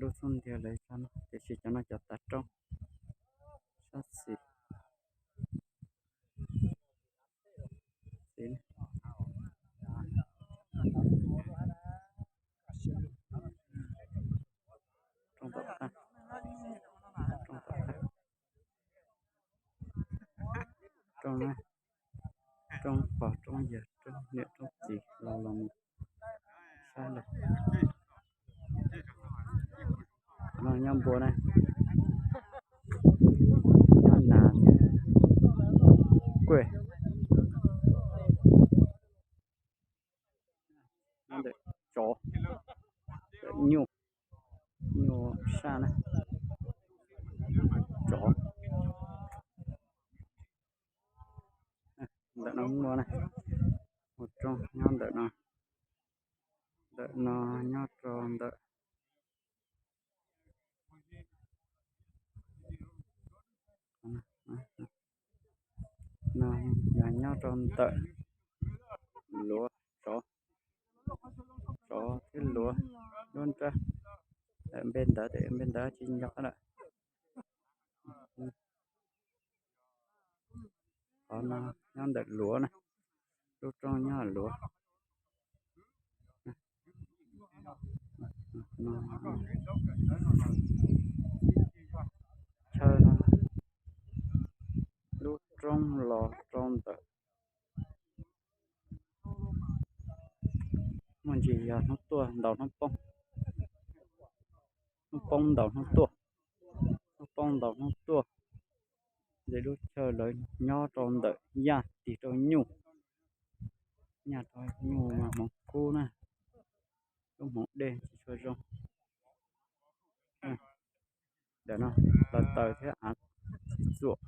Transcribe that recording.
Lub xub ntiag lawv tso no, tiam sis cov no cov tav roob sab xis. Xis, roob tom qab, roob tom qab, roob na, roob pog roob yawg roob niam roob txiv los los mus sab lawm. No nyob npua na, nyob nas thiab kuj nyob ntawm tsov, ntawm nyuj, nyuj saj na, tsov. Ntawm no muaj na, ua roob nyob ntawm no, ntawm no nyob rau ntawm no, yog nyob rau ntawm luav tsov, tsov thiab luav lub nrab. Npe ntawd, npe ntawd tsis nco lawm. Qhov no nyob ntawm luav na, lub roob nyob luav. Chaw no, lub roob los rau ntawm, muaj ntsis yog hnub tuaj ntaus hnub poob, hnub poob ntaus hnub tuaj, hnub poob ntaus hnub tuaj. Ces lub chaw lawv nyob rau ntawm yaj tig rau nyuj, yaj rau nyuj mas hmoov kub na, lub hmoov dej tsis tshua zoo. Ntawm no, taws taws thiab av txiv txuam,